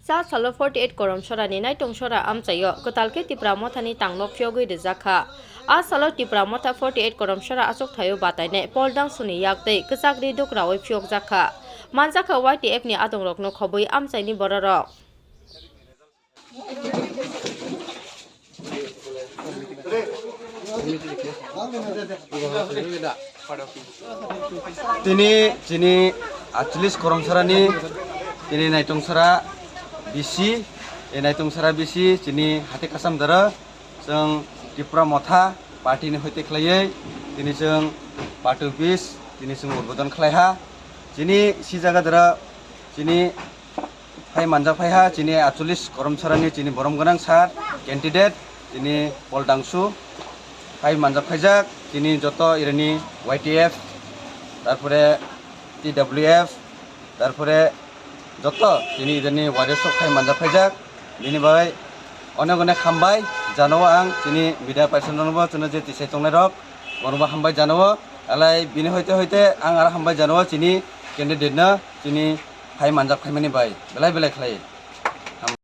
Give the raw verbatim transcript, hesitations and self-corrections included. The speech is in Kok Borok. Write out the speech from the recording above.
Ta salo forty eight Koromsora ni Naitungsora amchaio kwtal khe Tipra Motha ni tangno phiyogwi rijak kha. A salo Tipra Motha forty eight Koromsora achuk thaio batainai Pol Dangsu ni yak tei kwchak ri duk raui phiyokjak kha. Manjak kha Y T F ni adongrokno khobwi amchaini bororok. Tini chini achulis Koromsora ni tini Naitungsora B C, e Naitungsora B C chini hati kasam dara chwng Tipra Motha party ni hoite khlaiwi tini chwng party office tini chwng udbodon khlaiha. Chini si jaga dara chini phai manjak phaiha chini achulis Koromsora ni chini borom gwnang sir candidate chini Pol Dangsu phai manjak phaijak chini joto irani Y T F, tarpore T W F, tarpore joto chini irani Y D S rok phai manjak phaijak. Bini bagwi onek onek hambai jano ang chini media person rokno bo chwngno je tisai tongnai rok bono bo hambai jano. Alai bini hoite hoite ang aro hambai jano chini candidate no chini phai manjak phaimani bai belai belai khlai.